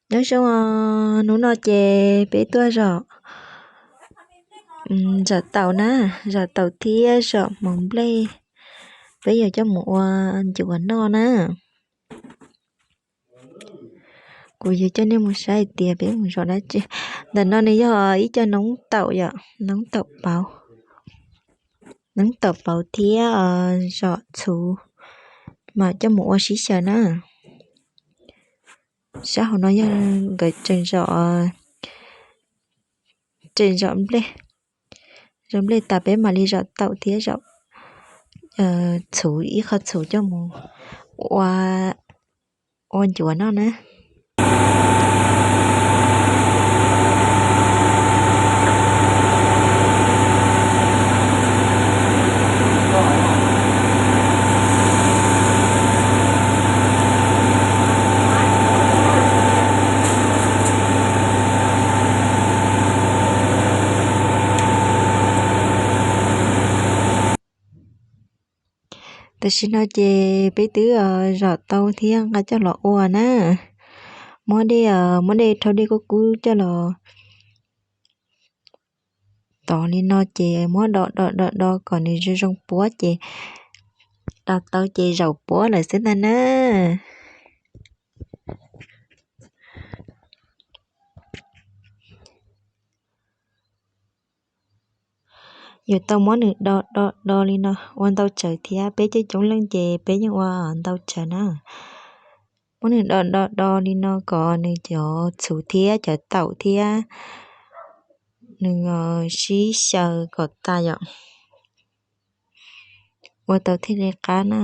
Nyob zoo os, hnub no ces peb tuaj zom, zom taum na, zom taum thiab zom hmoov nplej. Peb yuav coj mus ua ncuav noj na. Kuv yuav coj nej mus saib hais tias peb mus zom dab tsi. Ntawm no nws yog ib co noob taum yom, noob taum pauv, noob taum pauv thiab zom txhuv, mam coj mus ua sib xyaw na. Sab hauv no yog nkawd tseem zom, tseem zom nplej. Zom nplej tas peb mam li zom taum thiab zom txhuv, ib qho txhuv coj mus ua, ua ncuav noj na. Tam sim no ces peb twb zom tau thiab nqa coj los ua na. Muab dej, muab dej rhaub dej kub kub coj los tov li no ces muab do do do do kom nws zoo zoo puab ces do tau ces zaum puab lawm xwb ntag na. Yuav tau muab nws do do do li no ua ntau tsawv thiab, peb coob coob leej ces peb yeej ua ntau tsawv na. Muab nws do do do li no kom nws cov txhuv thiab cov taum thiab nws sib xyaw kom tas yom. Ua tau thiaj li qab na.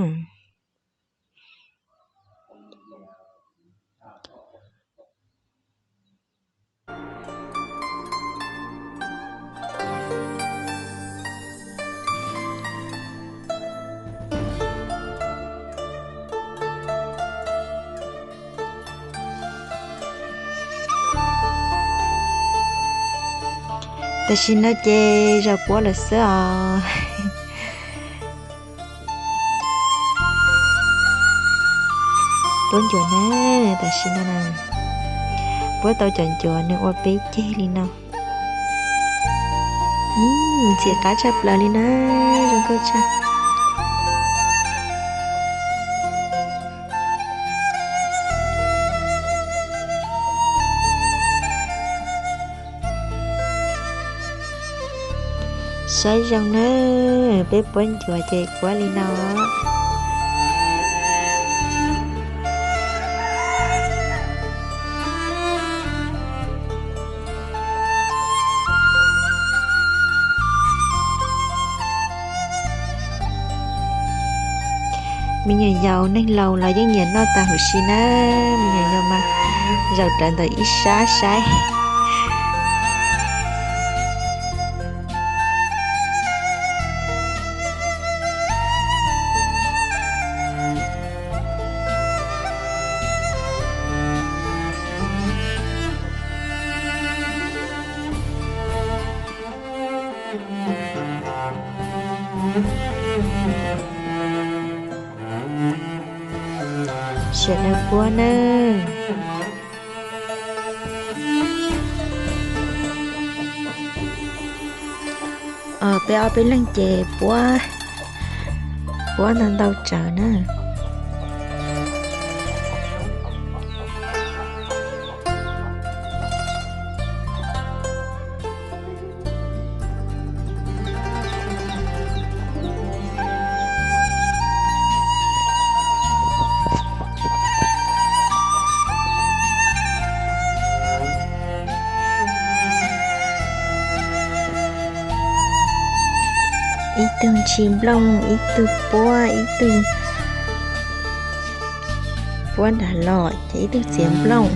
Tam sim no ces zaum puab lawm xwb os. Puab ncuav na, tam sim no na, puab tau cov ncuav nws ua peb ceg li no. Ntxim qab tshaj plaws li na, zoo nkauj tshaj. Saib zoo na, peb puab ncuav ces puab li no. Me nyuam yaus neeg laus los yeej nyiam noj tas huv si na, me nyuam yaus mas zaum rawv ntawm ib sab saib. Sawv daws puab nawb. Peb ob peb leeg ces puab, puab ntau ntau tsawv na. Ib tug ntshis nplooj, ib tug puab, ib tug puab nram los, ces ib tug txiav nplooj.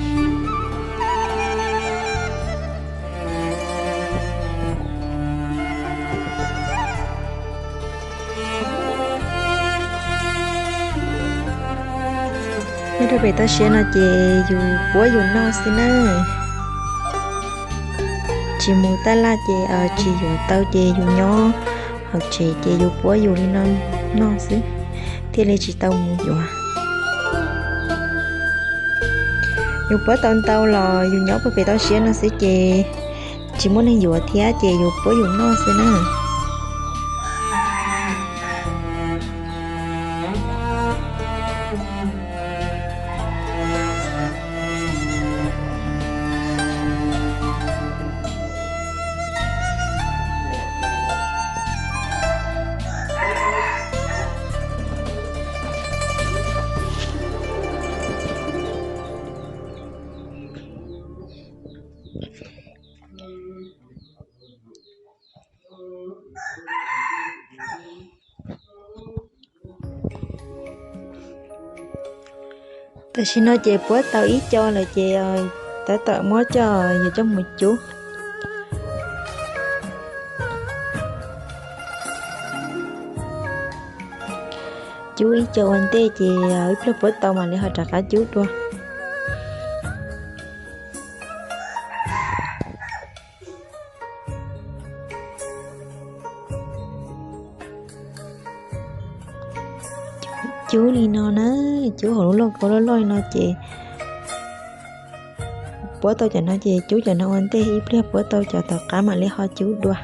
Nyob rau pem toj siab no ces yus puab yus noj xwb na. Tsis mus taj laj ces tsis yuav tau ces yus nyob hauv tsev ces yus puab yus li no noj xwb, thiaj li tsis tau mus yuav. Yus puab tau ntau los yus nyob puag pem toj siab no xwb ces tsis muaj neeg yuav thiab ces yus puab yus noj xwb na. Tam sim no ces puab tau ib co lawm ces tab tom muab coj yuav coj mus cub. Cub ib co ua ntej ces ib pliag puab tau mam li ho rov qab cub dua. Cub li no na, cub hauv lub lauj kaub loj loj li no ces puab tau cov no ces cub cov no ua ntej, ib pliag puab tau cov tom qab mam li ho cub dua.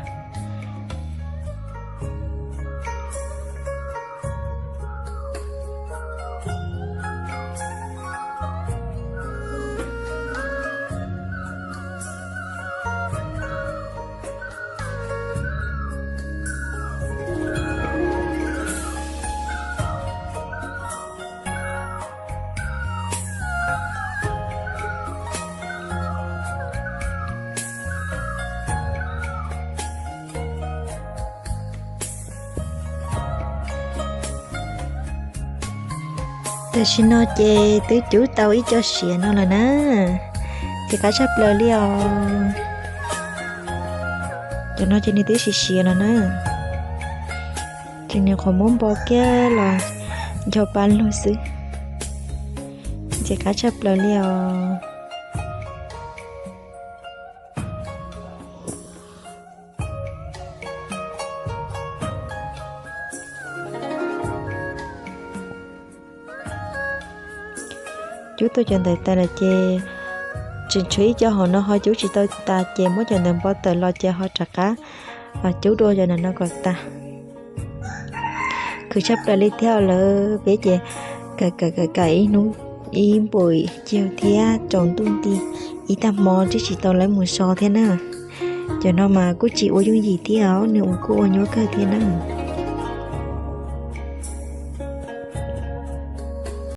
Tam sim no ces twb cub tau ib co siav no lawm na, ces qab tshaj plaws li os. Cov no ces nws twb siav siav lawm na, ces nws qhuav muab npo kiag los ncho pa lug xwb, ces qab tshaj plaws li os. Cub tau cov ntawd tas lawm ces tseem tshuav ib co hauv no ho cub tsis tau tas ces muab cov ntawd npo tawm los ces ho rov qab cub dua cov ntawm no kom tas. Khwv tshaj plaws li thiab lawm peb ces kawm kawm kawm ib hnub ib npum caug thiab tsaus ntuj nti ib tag hmo twb tsis tau lawv mus so thiab na. Cov no mas kuj tsis ua yooj yim thiab os, nws ua kuj ua nyuaj kawg thiab na.